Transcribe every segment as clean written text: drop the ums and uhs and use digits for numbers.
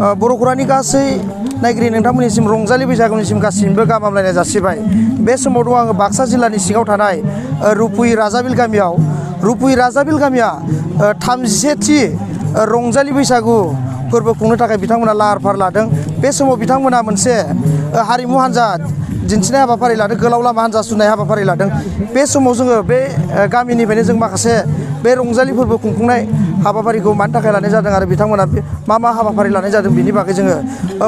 बर'खुरानि गासै नायगिरि नोंथांमोननिसिम रंजालि बैसागुनिसिम गासिबो गाहाम हामलायनाय जासिबाय। बे समाव दं आङो बाक्सा जिल्लानि सिङाव थानाय रुपुइ राजाबिल गामियाव। रुपुइ राजाबिल गामिया 37थि रंजालि बैसागु फोरबो खुंनो थाखाय बिथांमोना लाहार फाहार लादों। बे समाव बिथांमोना मोनसे हारिमु हान्जा दिन्थिनाय हाबाफारि लादों, गोलाव लामा हान्जा सुरनाय हाबाफारि लादों। बे समाव जोङो बे गामिनिफ्रायनो जों माखासे बे रंजालि फोरबो खुंफुंनाय हाबाफारिखौ मानि थाखाय लानाय जादों आरो बिथांमोना मा हाबाफारि लानाय जादों बिनि बागै जोङो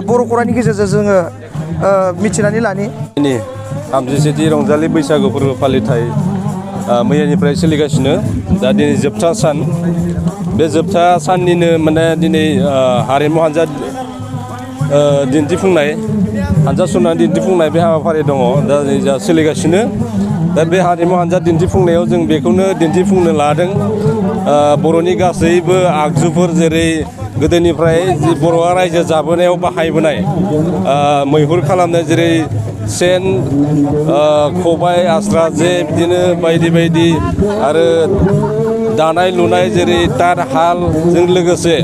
बर'खुरानि गेजेरजों जोङो मिथिनानै लानि। 37थि रंजालि बैसागु फोरबो फालिथाय मैयानिफ्राय सोलिगासिनो। दा दिनै जोबथा सान। बे जोबथा साननिनो माने दिनै हारिमु हान्जा दिन्थिफुंनाय, हान्जा सुरनानै दिन्थिफुंनाय बे हाबाफारि दङ। दा जा सोलिगासिनो। दा बे हारिमु हान्जा दिन्थिफुंनायाव जों बेखौनो दिन्थिफुंनो लादों। बर'नि गासैबो आगजुफोर, जेरै गोदोनिफ्राय जि बर'आ रायजो जाबोनायाव बाहायबोनाय मैहुर खालामनाय, जेरै सेन, खबाइ, आस्रा जे, बिदिनो बायदि बायदि, आरो दानाय लुनाय जेरै तार हालजों लोगोसे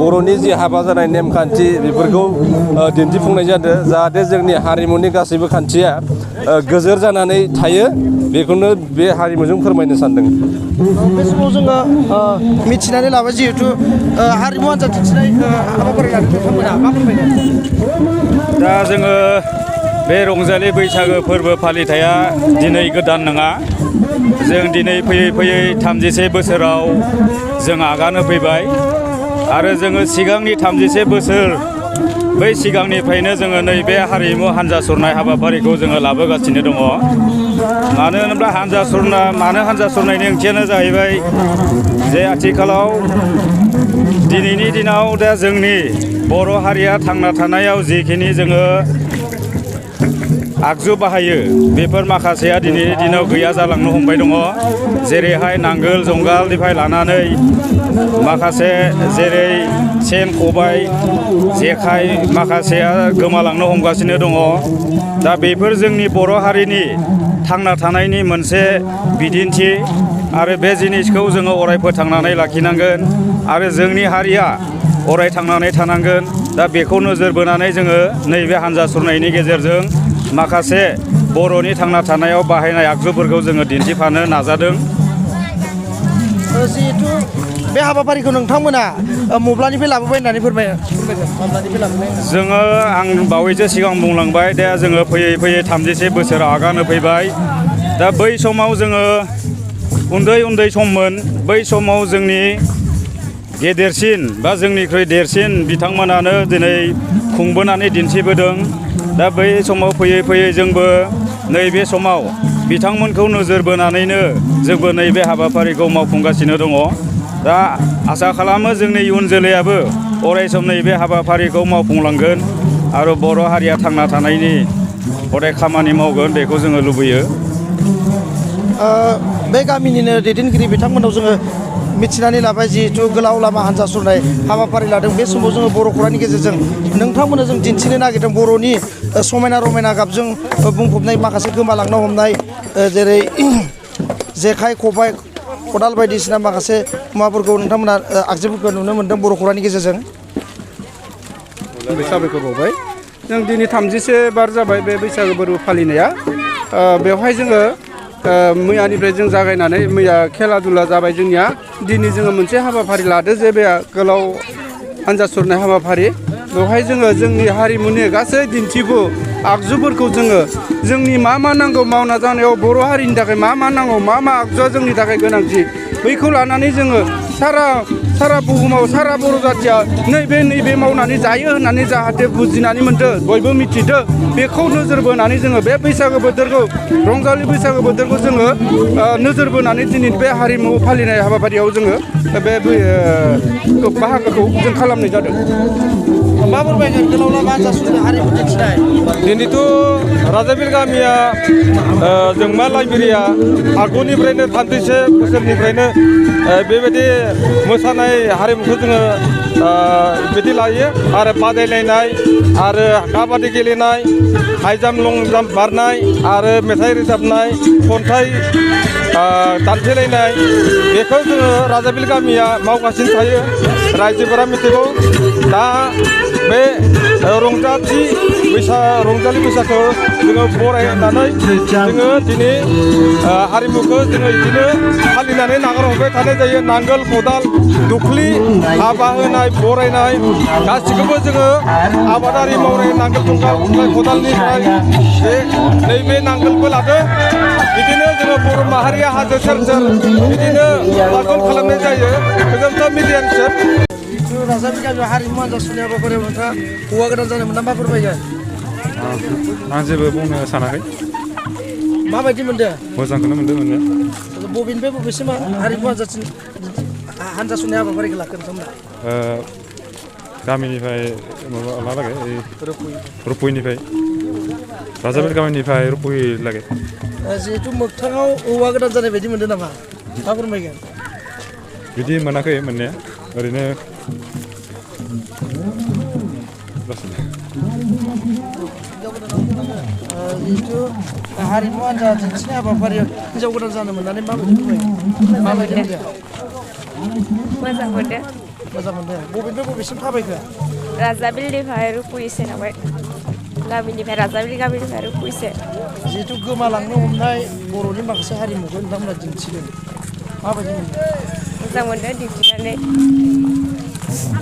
बर'नि जि हाबा जानाय नेमखान्थि बेफोरखौ दिन्थिफुंनाय जादों, जाहाथे जोंनि हारिमुनि गासैबो खान्थिया गोजोर जानानै थायो। बेखौनो बे हारिमुजों फोरमायनो सानदों। बे समाव जोङो मिथिनानै लाबाय, जिहेथु हारिमु हान्जा दिन्थिनाय हाबाफारि लादों बिथांमोना मा फोरमायदों? दा जोङो बे रंजालि बैसागो फोरबो फालिथाया दिनै गोदान नङा। जों दिनै फैयै फैयै 37 बोसोराव जों आगान होफैबाय, आरो जोङो सिगांनि 37 बोसोर बै सिगांनिफ्रायनो जोङो नैबे हारिमु हान्जा सुरनाय हाबाफारिखौ जोङो लाबोगासिनो दङ। मानो होनोब्ला हान्जा सुरनायनि ओंथियानो जाहैबाय जे आथिखालाव दिनैनि दिनाव दा जोंनि बर' हारिया थांना थानायाव जिखिनि जोङो आगजु बाहायो, बेफोर माखासेया दिनैनि दिनाव गैया जालांनो हमबाय दङ। जेरैहाय नांगोल जुंगालनिफ्राय लानानै माखासे जेरै सेन, खबाइ, जेखाइ, माखासेया गोमालांनो हमगासिनो दङ। दा बेफोर जोंनि बर' हारिनि थांना थानायनि मोनसे बिदिन्थि, आरो बे जिनिसखौ जोङो अराय फोथांनानै लाखिनांगोन, आरो जोंनि हारिया अराय थांनानै थानांगोन। दा बेखौ नोजोर बोनानै जोङो नैबे हान्जा सुरनायनि गेजेरजों माखासे बर'नि थांना थानायाव बाहायनाय आगजुफोरखौ जोङो दिन्थिफानो नाजादों। जिहेथु बे हाबाफारिखौ नोंथांमोना मब्लानिफ्राय लाबोबाय होननानै फोरमायगोन? माब्लानिफ्राय लाबोबाय? जोङो आं बावैसो सिगां बुंलांबाय, दा जोङो फैयै फैयै 37 बोसोराव आगान होफैबाय। दा बै समाव जोङो उन्दै सममोन। बै समाव जोंनि गेदेरसिन बा जोंनिख्रुइ देरसिन बिथांमोनानो दिनै खुंबोनानै दिन्थिबोदों। दा बै समाव फैयै फैयै जोंबो नैबे समाव बिथांमोनखौ नोजोर बोनानैनो जोंबो नैबे हाबाफारिखौ मावफुंगासिनो दङ। दा आसा खालामो जोंनि इयुन जोलैयाबो अरायसम नैबे हाबाफारिखौ मावफुंलांगोन, आरो बर' हारिया थांना थानायनि अराय खामानि मावगोन, बेखौ जोङो लुबैयो। बे गामिनिनो दैदेनगिरि बिथांमोनाव जोङो मिथिनानै लाबाय, जिहेथु गोलाव लामा हान्जा सुरनाय हाबाफारि लादों। बे समाव जोङो बर'खुरानि गेजेरजों नोंथांमोननो जों दिन्थिनो नागिरदों बर'नि समायना रमायना गाबजों बुंफबनाय माखासे गोमालांनो हमनाय, जेरै जेखाइ, खबाइ, खदाल बायदिसिना माखासे मुवाफोरखौ नोंथांमोना आगजुफोरखौ नुनो मोन्दों बर'खुरानि गेजेरजों। साबायखर बावबाय। जों दिनै 37 बार जाबाय बे बैसागो फोरबो फालिनाया। बेवहाय जोङो मैयानिफ्राय जों जागायनानै मैया खेला दुला जाबाय जोंनिया। दिनै जोङो मोनसे हाबाफारि लादो, जे बे गोलाव हान्जा सुरनाय हाबाफारि। बेवहाय जोङो जोंनि हारिमुनि गासै दिन्थिफु आगजुफोरखौ जोंनि मा नांगौ मावना जानायाव, बर' हारिनि थाखाय मा नांगौ, मा आगजुआ जोंनि थाखाय गोनांथि, बैखौ लानानै जोङो सारा बुहुमाव सारा बर' जाथिया नैबे मावनानै जायो होननानै जाहाथे बुजिनानै मोनथो, बयबो मिथिथो, बेखौ नोजोर बोनानै जोङो बे बैसागो बोथोरखौ, रंजालि बैसागो बोथोरखौ जोङो नोजोर बोनानै दिनै बे हारिमु फालिनाय हाबाफारियाव जोङो बे बाहागोखौ जों खालामनाय जादों। मा फोरमायगोन गोलाव लामा हान्जा सुरनाय हारिमु दिन्थिनाय? दिनैथ' राजाबिल गामिया जोंमा लाइब्रेरिया आगुनिफ्रायनो 37 बोसोरनिफ्रायनो बेबायदि मोसानाय हारिमुखौ जोङो बिदि लायो, आरो बादायलायनाय, आरो काबादि गेलेनाय, हाइ जाम्प, लं जाम्प बारनाय, आरो मेथाइ रोजाबनाय, खन्थाइ दानथेलायनाय बेखौ जोङो राजाबिल गामिया मावगासिनो थायो रायजोफोरा मिथिगौ दा बे रंजालि बैसागो जोङो बरायनानै जोङो दिनै हारिमुखौ जोङो बिदिनो फालिनानै नागारहरबाय थानाय जायो नांगोल खदाल दुख्लि हाबा होनाय बरायनाय गासिखौबो जोङो आबादारि मावनाय नांगोल खदालनिफ्राय नैबे नांगोलबो लादो बिदिनो जोङो बर' माहारिया हाजो सेर सेर बिदिनो पालन खालामनाय जायो गोजोनथों मिडियानिसिम राजाबिल गामियाव हारिमु आनजाद सुनाय हाबाफारियाव नोंथाङा हौवा गोदान जानो मोनना मा फोरमायगोन आं जेबो बुंनो सानाखै माबायदि मोनदों मोजांखौनो मोनदों मोननाया बबेनिफ्राय बबेसिम हारिमु हानजा सुनाय हाबाफारिखौ लाखो नोंथांमोना गामिनिफ्राय माबालागै रुपुइनिफ्राय राजाबिल गामिनिफ्राय रुपुइ लागै जिहेथु मोगथाङाव हौवा गोदान जानाय बायदि मोनदों नामा मा फोरमायगोन बिदि मोनाखै मोननाया ओरैनो जिहेथु हारिमु आनजाद दिन्थिनाय हाबाफारियाव हिन्जाव गोदान जानो मोननानै माबायदि फोरमायगोन माबायदि मोजां मोनदों मोजां मोनदों बबेनिफ्राय बबेसिम थाबायखो राजाबिलनिफ्राय रुपुइसे थांबाय गामिनिफ्राय राजाबिल गामिनिफ्राय रुपुइसे जिहेथु गोमालांनो हमनाय बर'नि माखासे हारिमुखौ नोंथांमोना दिन्थिदों माबायदि मोनदों मोजां मोनदों दिन्थिनानै